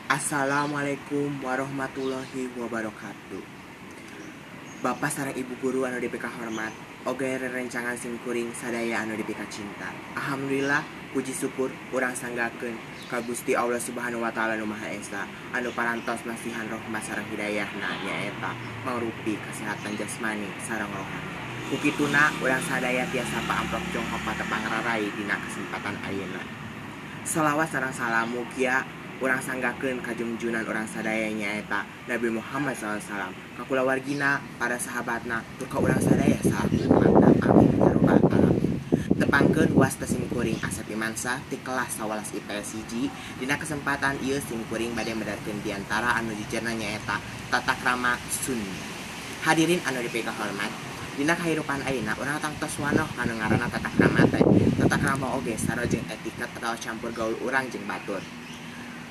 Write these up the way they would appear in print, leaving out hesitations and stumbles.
Assalamualaikum warahmatullahi wabarakatuh. Bapak sareng Ibu guru anu dipikahormat, oge rerencangan simkuring sadaya anu dipikacinta. Alhamdulillah, puji syukur urang sanggakeun ka Gusti Allah Subhanahu wa Taala nu Maha Esa anu parantos masihan rahmat sareng hidayahna, nyaeta mangrupi kesehatan jasmani sareng rohani. Ku kituna urang sadaya tiasa paamprok jonghok patepang rarai dina kesempatan ayeuna. Salawat sareng salam mugia urang sanggakeun ka junjunan urang sadaya, nyaeta Nabi Muhammad SAW, ka kulawargina, para sahabatna, tur ka urang sadaya salaku umatna. Amin ya robbal alamin. Tepangkeun, wasta simkuring Asep Imansyah ti kelas 11 IPS 1. Dina kesempatan ieu simkuring bade medarkeun diantara anu jejerna, nyaeta tata krama Sunda. Hadirin anu dipikahormat, dina kahirupan ayeuna urang tangtos wanoh kanu ngaranna tata krama teh. Tata krama oge sarua jeung etiket atawa campur gaul urang jeung batur.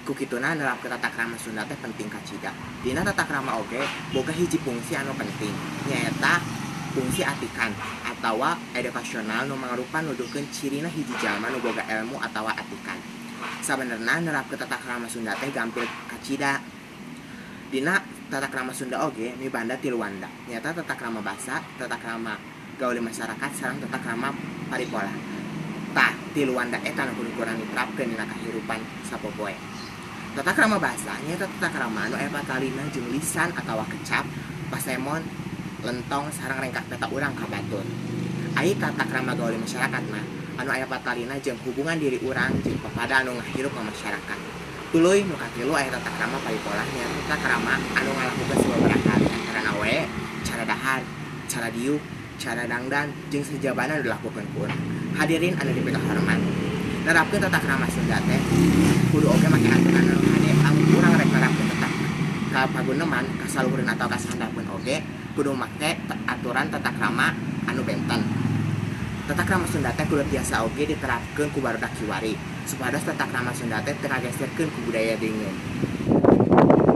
Ku kituna nerapkeun tata krama Sunda teh penting kacida. Dina tata krama oge boga hiji fungsi anu penting, nyaeta fungsi atikan atawa edukasional nu mangrupa nuduhkeun cirina hiji jalma nu boga ilmu atawa atikan. Sabenerna nerapkeun tata krama Sunda teh gampil kacida. Dina tata krama Sunda oge mibanda tilu wanda, nyaeta tata krama basa, tata krama gaul di masyarakat, sareng tata krama paripolah. Tah, tilu wanda eta nu kudu kurang diterapkeun dina kahirupan sapopoe. Tata krama basa nyaeta tata krama anu aya patalina jeung lisan atawa kecap, pasemon, lentong, sareng rengkak peta urang ka batur. Ari tata krama gaul di masyarakat mah anu aya patalina jeung hubungan diri urang jeung papada anu ngahirup ka masyarakat. Tuluy nu katilu aya tata krama paripolah, nyaeta tata krama anu ngalakukeun sababaraha hal, antarana we cara dahar, cara diuk, cara dangdan, jeung sajabana nu dilakukeun ku urang. Hadirin anu dipikahormat, nerapkeun tata krama Sunda teh kudu oge make aturan anu hade. Lamun urang rek nerapkeun tata ka paguneman, kasaluhureun atawa kasahandapeun oge kudu make aturan tata krama anu benten. Tata krama Sunda teh kudu tiasa oge diterapkeun ku barudak kiwari supados tata krama Sunda teh teu kageserkeun ku budaya deungeun,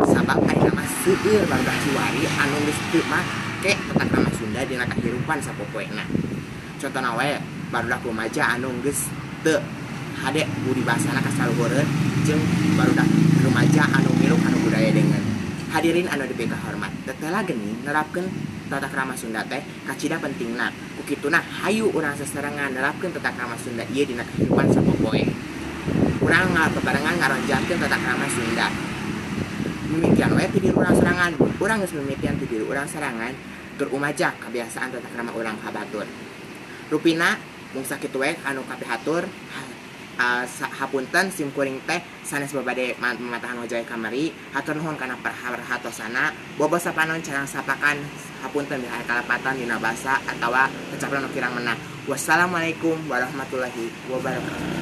sabab ayeuna mah seueur barudak kiwari anu geus teu make tata krama Sunda dina kahirupan sapopoena. Contona we barudak rumaja anu geus teu hade budi basana kasaluhureun jeung barudak rumaja anu milu kana budaya deungeun. Hadirin anu dipikahormat, tetela geuning nerapkeun tata krama Sunda teh kacida pentingna. Ku kituna hayu urang sasarengan nerapkeun tata krama Sunda ieu dina kahirupan sapopoe. Urang babarengan ngaronjatkeun tata krama Sunda, mimitian we ti diri urang sorangan. Urang geus mimitian ti diri urang sorangan, tur umajak kebiasaan tata krama urang ka batur. Rupina mung sakitu we anu kapihatur. Hapunten, simkuring teh sanes babade mamatahan wajah kamari. Hatur nuhun kana perhatosana. Bobo sapanon, carang sapakan. Hapunten bilih aya kalepatan dina basa atawa kecapan nu kirang meunah. Wassalamualaikum warahmatullahi wabarakatuh.